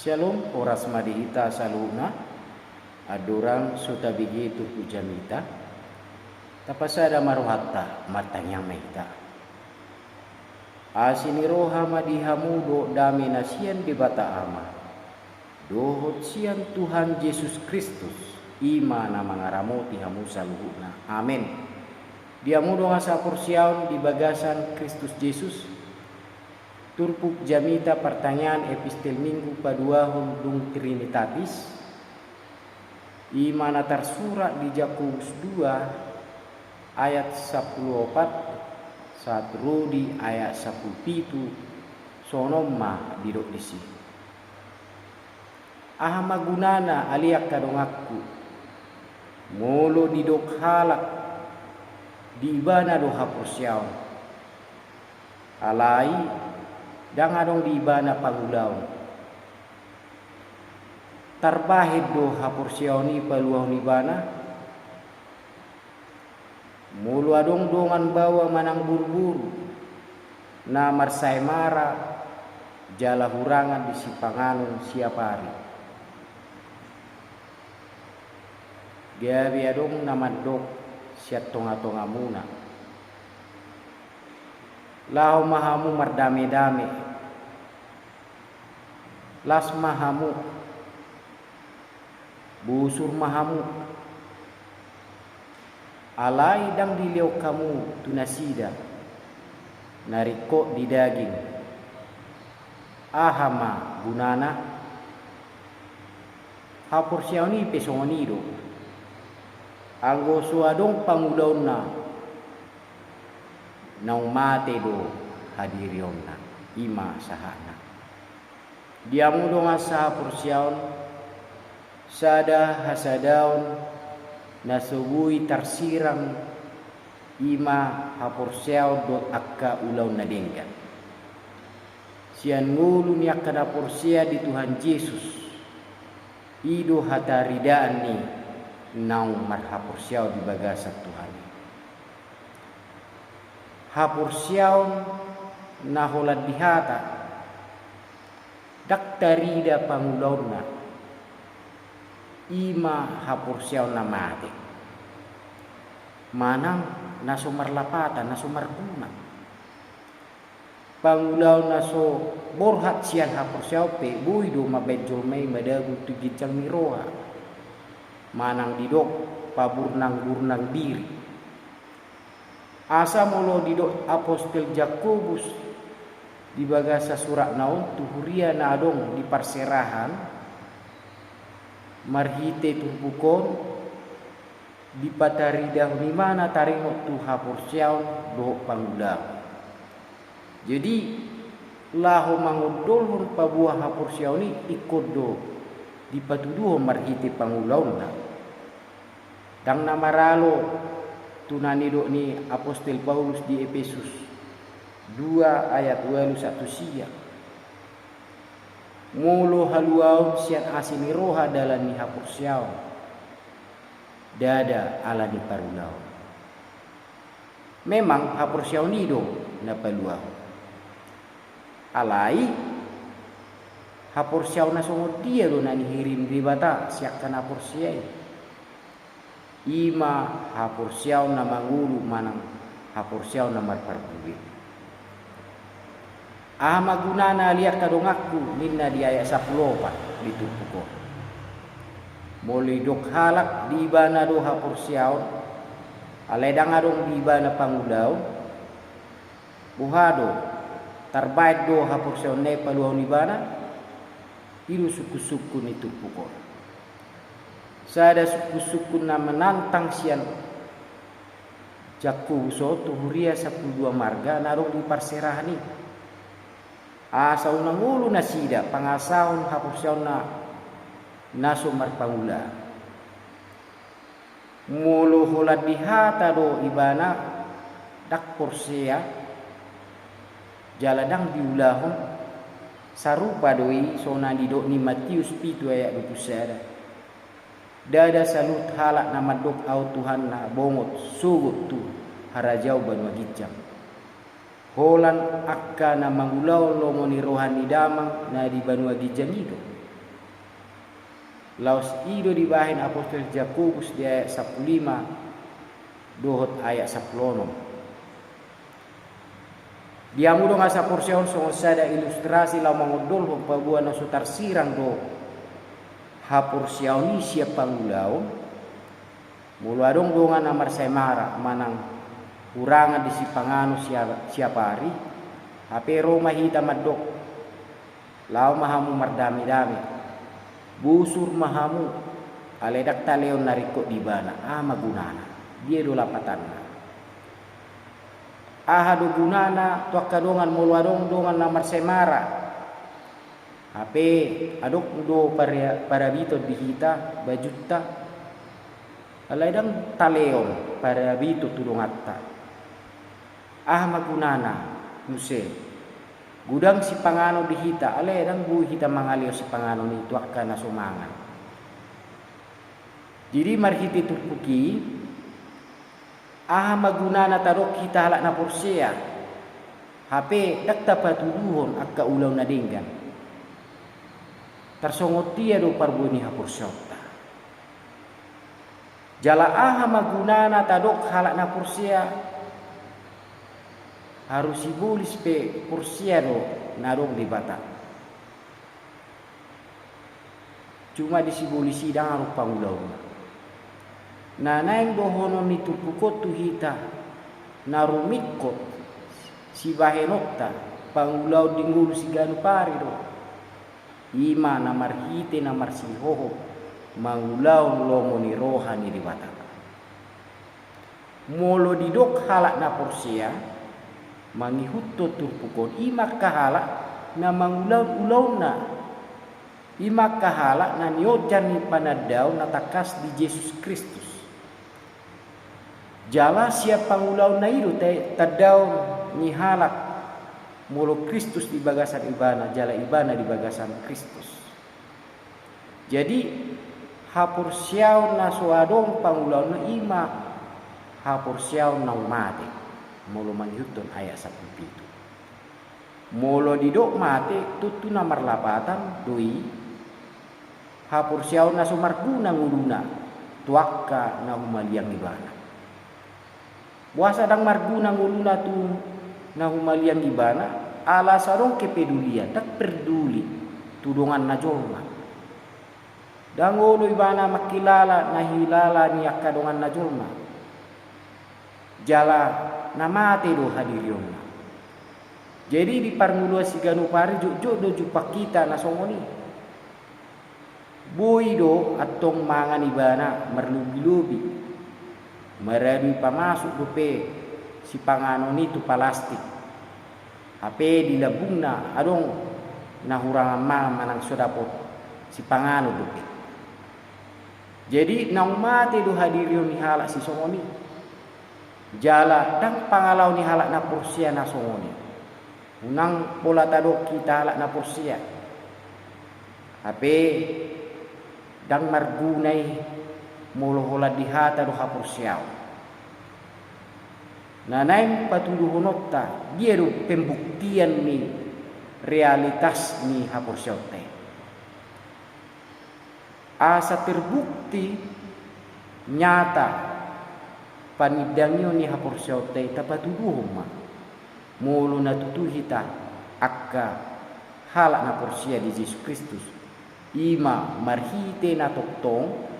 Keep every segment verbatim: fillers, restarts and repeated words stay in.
Syalom, horas ma di hita saluhutna. Andorang so tabege turpuk jamita, tapasada ma rohanta, martangiang ma hita. Asi ni roha ma di hamu dohot dame na sian Debata Ama dohot sian Tuhan Jesus Kristus, i ma na mangaramoti hamu saluhutna. Amen. Di hamu dongan sahaporseaon di bagasan Kristus Jesus, turpuk jamita partangiangan Epistel Minggu paduahon dung Trinitatis, i ma na tarsurat di Jakobus dua ayat sampulu opat sahat ro di ayat sampulu pitu. Songon on ma didok disi: Aha ma gunana ale angka donganku, molo didok halak di ibana do haporseaon, alai ndang adong di ibana pangulaon? Tarbahen do haporseaon i paluahon ibana? Molo adong dongan baoa manang boruboru na marsaemara jala hurangan di sipanganon siap ari, gabe adong na mandok sian tongatongamuna: Laho ma hamu mardamedame, las ma hamu, bosur ma hamu. Alai ndang dilehon hamu tu nasida na ringkot di daging. Aha ma gunana? Haporseaon i pe songon i do. Anggo so adong pangulaonna, naung mate do hadirionna. I ma sahatna. Di hamu dongan sahaporseaon, sada hasadaon na so boi tarsirang, i ma haporseaon dohot angka ulaon na denggan. Sian ngolu ni angka na porsea di Tuhan Jesus, i do hataridaan ni naung marhaporseaon di bagasan Tuhan i. Haporseaon na holan di hata, ndang tarida pangulaonna, i ma haporseaon na mate, manang na so marlapatan, na so marguna. Pangulaon na so borhat sian haporseaon pe boi do mambahen jolma i madabu tu ginjang ni roha, manang didok paburnangburnang diri. Asa molo didok apostel Jakobus di bagasan suratna on tu huria na adong di parserahan, marhite turpuk on, dipataridahon i ma na taringot tu haporseaon dohot pangulaon. Jadi, laho mangondolhon paboa haporseaon i, ingkon do dipatuduhon marhite pangulaonna. Ndang na maralo tu na nidok ni apostel Paulus di Epesus dua ayat ualu sahat tu sia: Molo haluaon sian asi ni roha dalan ni haporseaon, ndada ala ni parulaon. Memang haporseaon i do na paluahon. Alai haporseaon na songon dia do na nihirim Debata sian angka na porsea i? I ma haporseaon na mangolu manang haporseaon na marparbue. Aha ma gunana ale angka donganku, ninna di ayat sampulu opat di turpuk on. Molo didok halak di ibana do haporseaon, alai ndang adong di ibana pangulaon, boha do, tarbahen do haporseaonna i paluahon ibana? I do sungkunsungkun ni turpuk on. Sada sungkunsungkun na manantang sian Jakobus on tu huria sampulu dua marga na adong di parserahan i, asa unang olo nasida pangasahon haporseaonna na so marpangula. Molo holan di hata do ibana ndang porsea jala ndang diulahon, sarupa do i songon na nidok ni Matius pitu ayat dua pulu sada: Ndada saluhut halak na mandok Ahu Tuhanna bongot sogot tu harajaon banua ginjang, holan angka na mangulahon lomo ni roha ni Damang na di banua ginjang i do. Laos i do dibahen apostel Jakobus di ayat sampulu lima dohot ayat sampulu onom. Di hamu dongan saporseaon, songon sada ilustrasi laho mangondolhon paboa na so tarsirang do haporseaon i sian pangulaon. Molo adong dongan na marsaemara manang hurangan di sipanganon siap-, siap ari, hape ro ma hita mandok, laho ma hamu mardamedame, bosur ma hamu, alai ndang talehon na ringkot di ibana. Aha ma gunana? Dia do lapatanna? Aha do gunana tu angka dongan molo adong dongan na marsaemara? Hape adong do para-, parabiton di hita bajunta, alai ndang talehon parabiton tu donganta. Aha ma gunana muse? Godang sipanganon di hita, alai ndang boi hita mangalehon sipanganon i tu angka na so mangan. Jadi marhite turpuk i, aha ma gunana tadok hita halak na porsea, hape ndang tapatuduhon angka ulaon na denggan? Tarsongon dia do parbue ni haporseaonta. Jala aha ma gunana tadok halak na porsea? Haru sibolis pe porsea do na adong Debata. Cuma di sibolis i ndang adong pangulaonna. Na naeng dohonon ni turpuk on tu hita, na rumingkot sibahenonta, pangulaon di ngolu siganup ari do. I ma na marhite na marsihohot mangulahon lomo ni roha ni Debata. Molo didok halak na porsea, mangihuthon turpuk on, i ma angka halak na mangulahon ulaonna. I ma angka halak na nionjar ni panandaon na tangkas di Jesus Kristus. Jala sian pangulaonna i do ta-, tandaon ni halak molo Kristus di bagasan ibana, jala ibana di bagasan Kristus. Jadi, haporseaon na so adong pangulaonna i ma haporseaon naung mate, molo mangihuthon ayat sampulu pitu. Molo didok mate, tontu na marlapatan do i haporseaon na so marguna ngoluna tu angka na humaliang ibana. Boasa ndang marguna ngoluna tu na humaliang ibana? Ala so adong kepedulian, ndang perduli tu donganna jolma. Ndang olo ibana mangkilala na hilala ni angka donganna jolma. Jala na mate do hadirionna. Jadi di parngoluan siganup ari jotjot do jumpang hita na songon i. Boi do antong mangan ibana marlobilobi, maradu i pamasuk dope sipanganon i tu palastik. Hape di lambungna adong na hurangan mangan manang so dapot sipanganon dope. Jadi naung mate do hadirion ni halak sisongon i. Jala ndang pangalaho ni halak na porsea na songon i. Unang pola tadok hita halak na porsea. Hape ndang marguna i molo holan di hata do haporseaon. Na naeng patuduhononta, dia do pembuktian ni realitas ni haporseaonta i? Asa terbukti nyata panindangion ni haporseaonta i, tapatuduhon ma molo na tutu hita angka halak na porsea di Jesus Kristus, i ma marhite na tongtong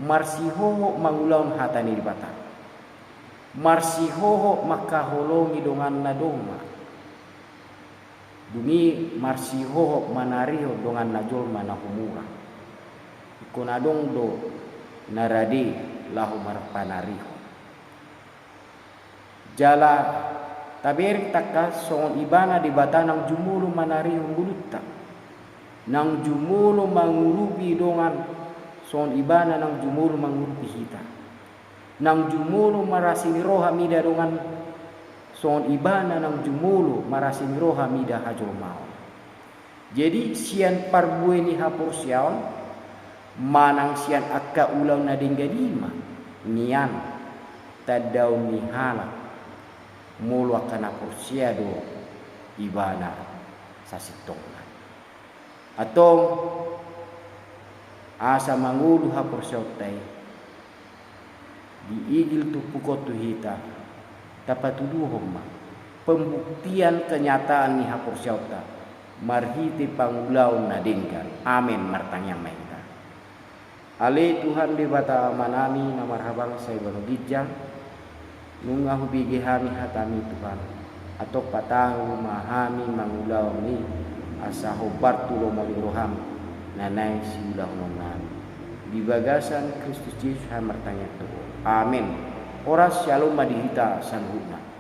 marsihohot mangulahon hata ni Debata, marsihohot mangkaholongi donganna jolma. Dung i marsihohot manarihon donganna jolma na humurang. Ingkon adong do na rade laho marpanarihon. Jala tabereng tangkas songon ibana Debata naung jumolo manarihon ngolunta, naung jumolo mangurupi dongan songon ibana naung jumolo mangurupi hita. Naung jumolo marasi ni roha mida dongan songon ibana naung jumolo marasi ni roha mida hajolmaon. Jadi sian parbue ni haporseaon manang sian angka ulaon na denggan i ma nian tandaon ni halak molo angka na porsea do ibana sasintongna. Antong Asa mangolu haporseaonta i, diigil turpuk on tu hita, tapatuduhon ma pembuktian kenyataan ni haporseaonta marhite pangulaon na denggan. Amen. Martangiang ma hita. Ale Tuhan Debata Amanami na marhabangsa i bahen ginjang, nunga hubege hami hataMi Tuhan, antong patahon ma hami mangulahon i, asa hombar tu lomo ni rohaM na naeng siulahononnami. Di bagasan Kristus Jesus hami martangiang tu Ho. Amen. Horas, syalom ma di hita saluhutna.